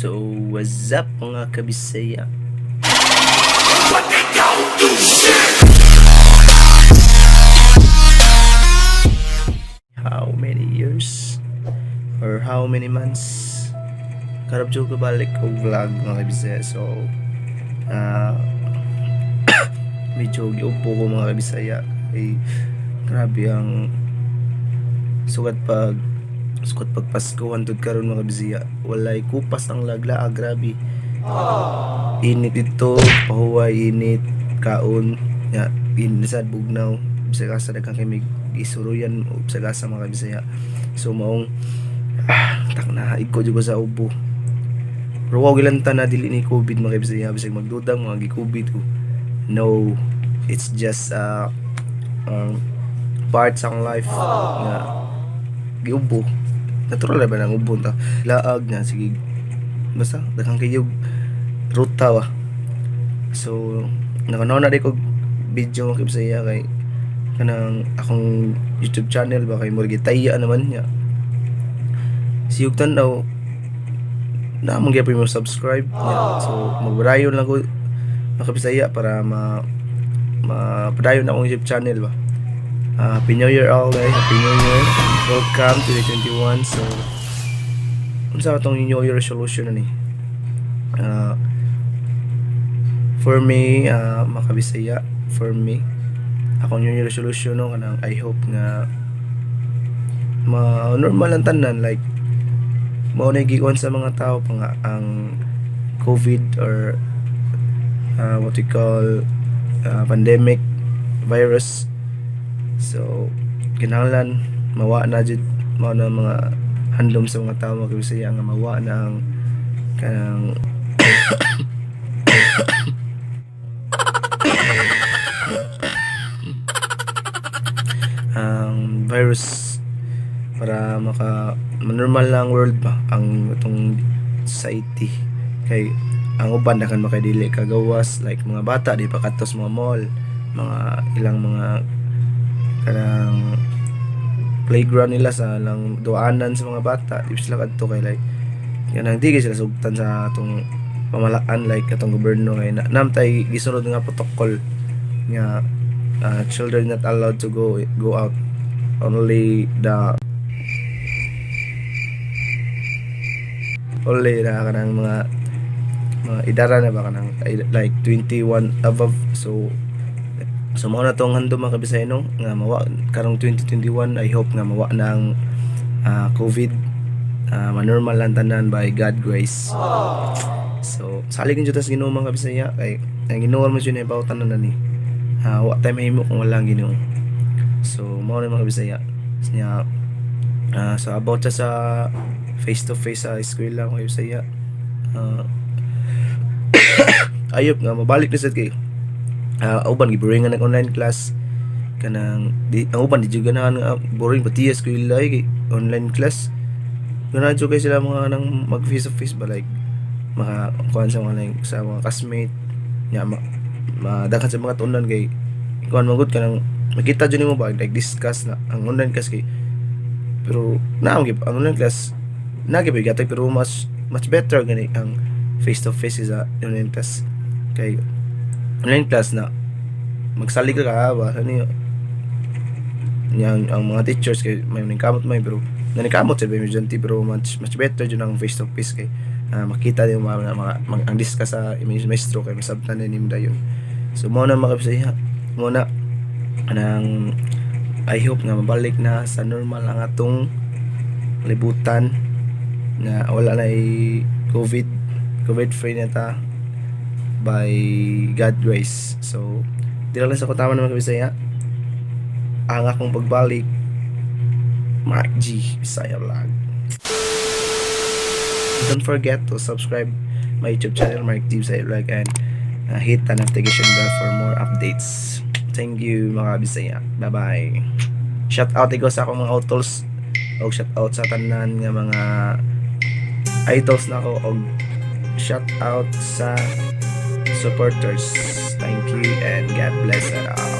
So, what's up, mga kabisaya? How many years or how many months karab jud ko balik og vlog, mga kabisaya? So, medyo giubo ko, mga kabisaya, kay grabe ang sugat pag Pasko hantod karon, mga kabisaya. Walay kupas ang laglaag, grabe. Init dito, pahuway, init, kaon, ya, init sad bugnaw, bisag asa daghan kay mig isuruyan o bisag asa, mga kabisaya. So maong tak na iko jud ko sa ubo. Pero wa gilanta na dili ni COVID, mga kabisaya, bisag magdudang mga gi-COVID ko. No, it's just part sa akong life nga giubo. Natural ra ba nang ubo ta? Laag na sige, basta daghan kayog ruta ba. So nakanaw na di ko video, mga kabisaya, kay kanang akong YouTube channel ba kay murag gitaya naman niya. Siyog tan-aw na man gyapon mo subscribe niya. So magbarayon lang ko, mga kabisaya, para ma mapadayon akong YouTube channel ba. Happy New Year all guys. Happy New Year. Welcome to the 21. So unsa atong New Year resolution na ni? For me, mga kabisaya, for me, akong New Year resolution, no, kanang I hope nga ma normal ang tanan, like mao na gikuan sa mga tao pa nga ang COVID or what we call pandemic virus. So kinahanglan mawa na jud, mao na mga handom sa mga tao, mga kabisaya, nga mawa na ang kanang ang virus para maka normal lang world ba ang itong society, kay ang uban na makadili kagawas, like mga bata di pa kadto sa mga mall, mga ilang mga kanang playground nila sa lang duanan sa mga bata, di sila kadto kay like kanang di kay sila sugtan sa atong pamalaan, like atong gobyerno, kay na, namtay gisunod nga protocol nga children not allowed to go out, only na kanang mga idara na ba, kanang like 21 above. So mao na tong handom, mga kabisaya, no, nga mawa karong 2021. I hope nga mawa na ang COVID, manormal lang tanan by God grace. So salig jud ta sa Ginoo, mga kabisaya, kay ang Ginoo man jud na tanan na ni. Wa tay mahimo kung wala ang Ginoo. So mao na, mga kabisaya niya. So about sa face to face sa eskwela, mga kabisaya, ayop nga mabalik na sad kay uban giboring nga nag online class, kanang di ang uban di jud ganahan nga boring pati eskwela kay online class. Ganahan jud kay sila mga nang mag face to face ba, like maka kuan sa mga like, sa mga classmate nya, ma, madaghan sa mga tunan kay kuan man gud, kanang makita jud nimo ba, like discuss na ang online class kay pero na ang ang online class na gyud gatay, pero mas much better gani ang face to face sa online class, kay online class na magsalig ka ba ano niya ang mga teachers kay may nangkamot may, pero nanikamot sa emergency, pero much much better jud ang face to face kay makita din mga ang discuss sa imong maestro kay masabtan na nimo dayon. So mao na, mga kabisaya, mao na anang I hope nga mabalik na sa normal ang atong libutan nga wala na COVID, COVID free na ta by God grace. So dira lang sa kutama naman, kabisaya, ang akong pagbalik. Mark G Bisaya Vlog. Don't forget to subscribe my YouTube channel, Mark G Bisaya Vlog, and hit the notification bell for more updates. Thank you, mga Bisaya. Bye bye. Shout out ko sa akong mga autols og shout out sa tanan nga mga idols nako og shout out sa supporters. Thank you and God bless us all.